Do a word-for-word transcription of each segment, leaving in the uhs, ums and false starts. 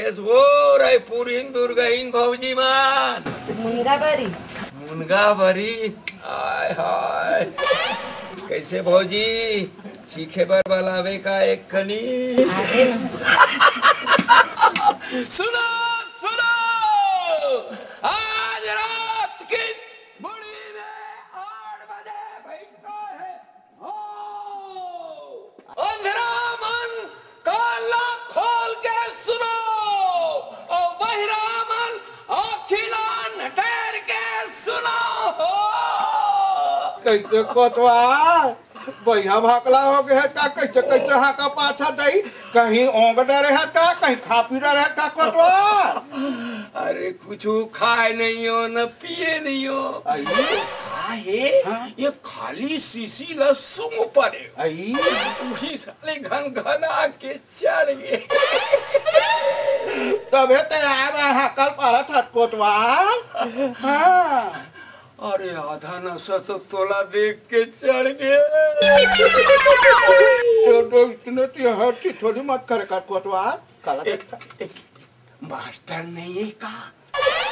वो रायपुरहिन दुर्गाहिन भौजी मन। मुनगा बरी। मुनगा बरी। हाय हाय। कइसे भौजी? चीखे बर बलावे का एक कनी? आगे न। सुनो, सुनो, आज रात की बुढ़ी में आठ बजे बैठना है। हो, अंधरा मन कान ला खोल के सुनो, अउ बहिरा मन आँखी ला नटेर के सुनो। हो। कइसे कोतवाल? बइहा भाकला हो गे हे का? कइसे, कइसे हाका पाथा दई? कहीं ओंग डरे हे का? कहीं खापी डरे हे का कोतवाल? अरे कुछु खाय नइ हो, न पिये नइ हो। अई। का हे? हाँ? ये खाली शीशी ला सूंघ परे। अई। उही साले घनघना के चढ़ गे। तभे ते आय मैं हाकल पारत हत कोतवाल। हाँ। अरे आधा नशा तो तोला देख के चढ़ गे। तो, तो इतने ते हर चीज थोड़ी मत करे कर कोतवाल। काला ए, ए, मास्टर नइ हे का?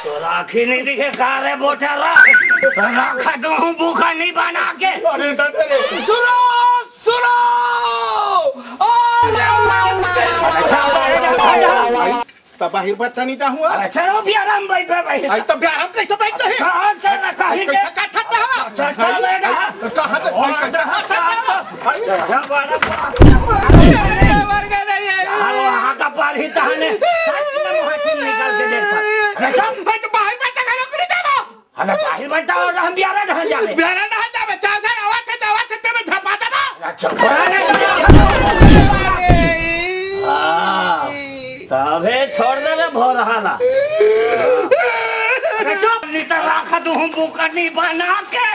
तोला आँखी नइ दिखे का रे बोटरा? राखा दूहूँ भूखा नइ बना के। अरे दादा रे, सुनो, सुनो। अरे त बाहिर बइठ नइ जाहूँ। अरे चलो बियारा म बइठ बे भाई। अई त बियारा म कइसे बइठ जाही? कहाँ चल रहा कहीं के? कइसे का था? चल, चल, बेटा। कहाँ तक? कहाँ तक? अरे, वहाँ का पार ही तहाने सात किलो हाथी निकाल के देता। अरे, चल। अरे, तो बाहिर बइठ के नौकरी जाबो। अरे, बाहिर बइठ जाओ, हम बियारा डहर जाबे। बियारा डहर जाबे, चार हजार आवाज थे, आवाज थे, मैं झपा देबो। अच्छा, हाँ, तभे छोड़ देबे भोरहा ला। अरे, चुप, नइ त राखा दूहूँ भूखा नइ बना के।